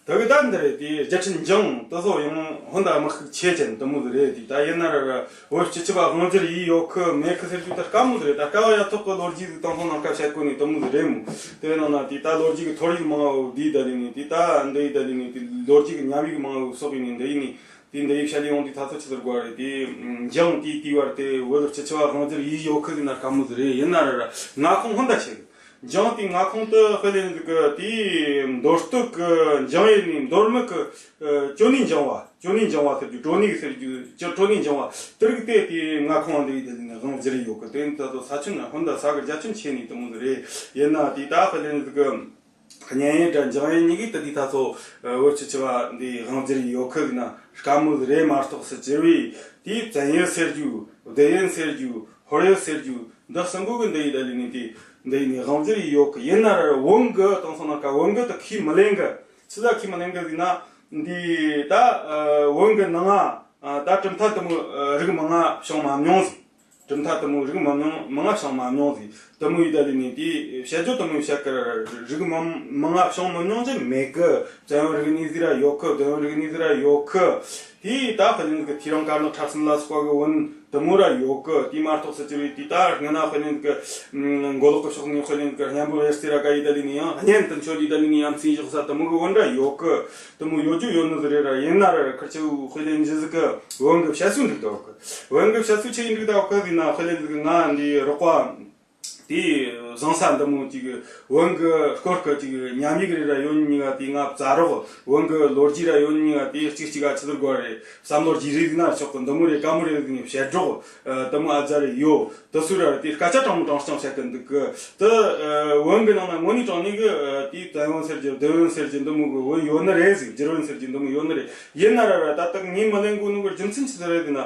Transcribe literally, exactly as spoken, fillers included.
དེ་གི་ད་འདི་རེད། དེ་རྒྱལ་ཕྲན་འཇང་དེ་ཚོ་ཡང་ཧོན་ད་དམག་ཤུགས་ཆེ་ཅན་དེ་མོ་ཟིག་རེད། དེ་ད་ཡིན་ན་ར་ར་བོད་སྤྱི་ཁྱབ་དབང་སྒྱུར་ཡས་ཡོད་གི་མེད་གི་ཟེར་རྒྱུ་ད་དཀའ་མོ་ཟིག་རེད། ད་སྐབས་ཡ་ཐོག་གི་ལོ་རྒྱུས་ཟིག་དེང་སང་ནང་སྐབས་བཤད་གོ་ནི་དེ་མོ་ཟིག་རེད་མོ། དེ་ནང་ན་དེ་ད་ལོ་རྒྱུས་གི་ཐོར་ཡིག་མང་བོ་འདི་ད་ལི་ནི་དེ་ད་འདི་ཡི་ད་ལི་ནི་དེ་ལོ་རྒྱུས་གི་ཉམས་ཡིག་མང་བོ་སོགས་ཡིན་ནི་འདི་ཡིན་ནི་དེ་འདི་ཡི་བཤད་ལས་ཡོང་དུས་ད་ཚོ་ཆི་ཟེར་དགོས་རེད། དེ་འཇང་དེ་དེའི་བར་དེ་བོད་སྤྱི་ཁྱབ་དབང་སྒྱུར་ཡས་ཡོད་གི་ཟིག་ན་དཀའ་མོ་ཟིག་རེད། ཡིན་ན་ར་ར་མངའ་ཁོངས་ཧོན་ད་ཆེ་གི། འཇང་དེའི་མངའ་ཁོངས་དེ་དཔེ་ལེན་ཟིག་གི་དེའི་མདོ་སྟོད་གི་འཇང་ཡས་ནས་མདོ་སྨད་གི་ཨ་ཅོ་ནེ་འཇང་བ། ཅོ་ནེ་འཇང་བ་ཟེར་རྒྱུ་ཀྲོ་ནེ་ཟེར་རྒྱུ་ཅོ་ཀྲོ་ནེ་འཇང་བ་དེ་རིགས་དེ་དེའི་མངའ་ཁོངས་འདི་ཡི་དེ་ནས་དབང་སྒྱུར་ཡས་ཡོད་གི། དེ་ནི་ད་དུང་ས་ཁྱོན་ན་ཧོན་ད་ས་གི་རྒྱ་ཁྱོན་ཆེ་ནི་དེ་མོ་ཟིག་རེད། ཡིན་ན་དེ་ད་དཔེ་ལེན་ཟིག་གི་གཉན་ཡས་དང་འཇང་ཡས་གཉིས་ཀྱིས་ད་དེ་ད་ཚོ་ཨ་བོད་སྤྱི་ཁྱབ་འདི་དབང་སྒྱུར་ཡས་ཡོད་གི་ཟིག་ན་དཀའ་མོ་ཟིག་རེད་མ་གཏོགས་ཟེར་གྱི་རེད། དེའི་བཙན་ཡུལ་ཟེར་རྒྱུ་བདེ་ཡུལ་ཟེར་རྒྱུ་ཧོར་ཡུལ་ཟེར་རྒྱུ་འདི་གསུམ་པོ་གི་འདི་ཡི་ད་ལི་ནི་དེ་འདི་ཡི་ནི་དབང་སྒྱུར་ཡས་ཡོད་གི། ཡིན་ན་ར་བོན་གི་དེང་སང་ནང་ཀ་བོན་གི་དེ་ཁས་མི་ལེན་གི། ཆི་ཟིག་ཁས་མི་ལེན་གི་ཟེར་ན་འདི་ད་ཨ་བོན་གི་ནང་ང་ཨ་ད་གྲུབ་མཐའ་དེ་མོ་ཨ་རིགས་མང་ང་བྱུང་མ་མྱོང་ཟིག་གྲུབ་མཐའ་དེ་མོ་རིགས་མང་ཉུང་མང་ང་བྱུང་མ་མྱོང་ཟིག་དེ་མོ་ཡི་ད་ལི་ནི་དེ་བཤད་རྒྱུ་དེ་མོ་ཡི་བཤད་གི། རིགས་མང་མང་ང་བྱུང་མི་མྱོང་ཅི་མེད་གི། བཙན་བོན་རིག་གནས་ཟིག་ར་ཡོད་གི། བདེ་བོན་རིག་གནས་ཟིག་ར་ཡོད་གི། དེ་ད་དཔེ་ལེན་གི་ཐེའུ་རང་དཀར་ནག་ཁྲ་ཚོམ་ལ་སོགས་པ་གི་བོན་དེ་མོ་ར་ཡོད་གི། དེ་མ་གཏོགས་ཟེར་གྱི་རེད། དེ་ད་སྔ་ན་དཔེ་ལེན་གི་མགོ་ལོག་གི་ཕྱོགས་ནས་དཔེ་ལེན་གི་གཉན་པོ་ཡེར་སི་ར་ཀ་ཡི་ད་ལི་ནི་ཡང་གཉན་དུ་མཆོད་ཡི་ད་ལི་ནི་ཡང་མཚན་བཞག་ས་དེ་མོ་གི་བོན་ར་ཡོད་གི། དེ་མོ་ཡོད་རྒྱུ་ཡོད་ནི་ཟིག་རེད་ར། ཡིན་ན་ར་ཁིར་ཆོ་དཔེ་ལེན་གི་ཟིག་གི་བོན་གི་བཤད་སྲོལ་འགྲིག་ད་གི། བོན་གི་བཤད་སྲོལ་ཆི་ཡིན་འགྲིག་ད་གི་ཟེར་ན་དཔེ་ལེན་གི་ང་འདི་རོགས་པ་དེ་བཟང་ས་འདི་མོ་ཅིག་བོན་གི་སྐོར་གི་ཅིག་ཉམས་ཡིག་རེ་ར་ཡོད་ནི་ང་དེ་ང་བཙལ་རོགས། བོན་གི་ལོ་རྒྱུས་ར་ཡོད་ནི་ང་དེ་གཅིག་གཅིག་ག་ཆི་ཟེར་དགོས་རེད། བསམ་བློ་རྒྱུས་རེ་ཟིག་ན་ཆོག་གི། འདི་མོ་རེད་དཀའ་མོ་རེད་ཟེར་ནས་བཤད་རོགས། ཨ་དེ་མོ་ཨ་ཙ་རེ་ཡོད། དེ་སུ་ར་དེ་སྐད་ཆ་དྲང་མོ་དྲང་རྐྱང་བཤད་གི་འདུག་གི། དེ་ཨ་བོན་གི་ནང་ན་དངོས་གནས་དྲང་གནས་གི་ཨ་དེ་བཙན་བོན་ཟེར་རྒྱུ་བདེ་བོན་ཟེར་རྒྱུ་འདི་མོ་གི་བོན་ཡོད་ནི་རེད་ཟིག་རྒྱུ་བོན་ཟེར་རྒྱུ་འདི་མོ་ཡོད་ནི་རེད། ཡིན་ན་ར་ར་ད་ལྟ་ངས་མི་ལེན་དགོས་ནོ་གི་རྒྱུ་མཚན་ཆི་ཟིག་རེད་ཟེར་ན།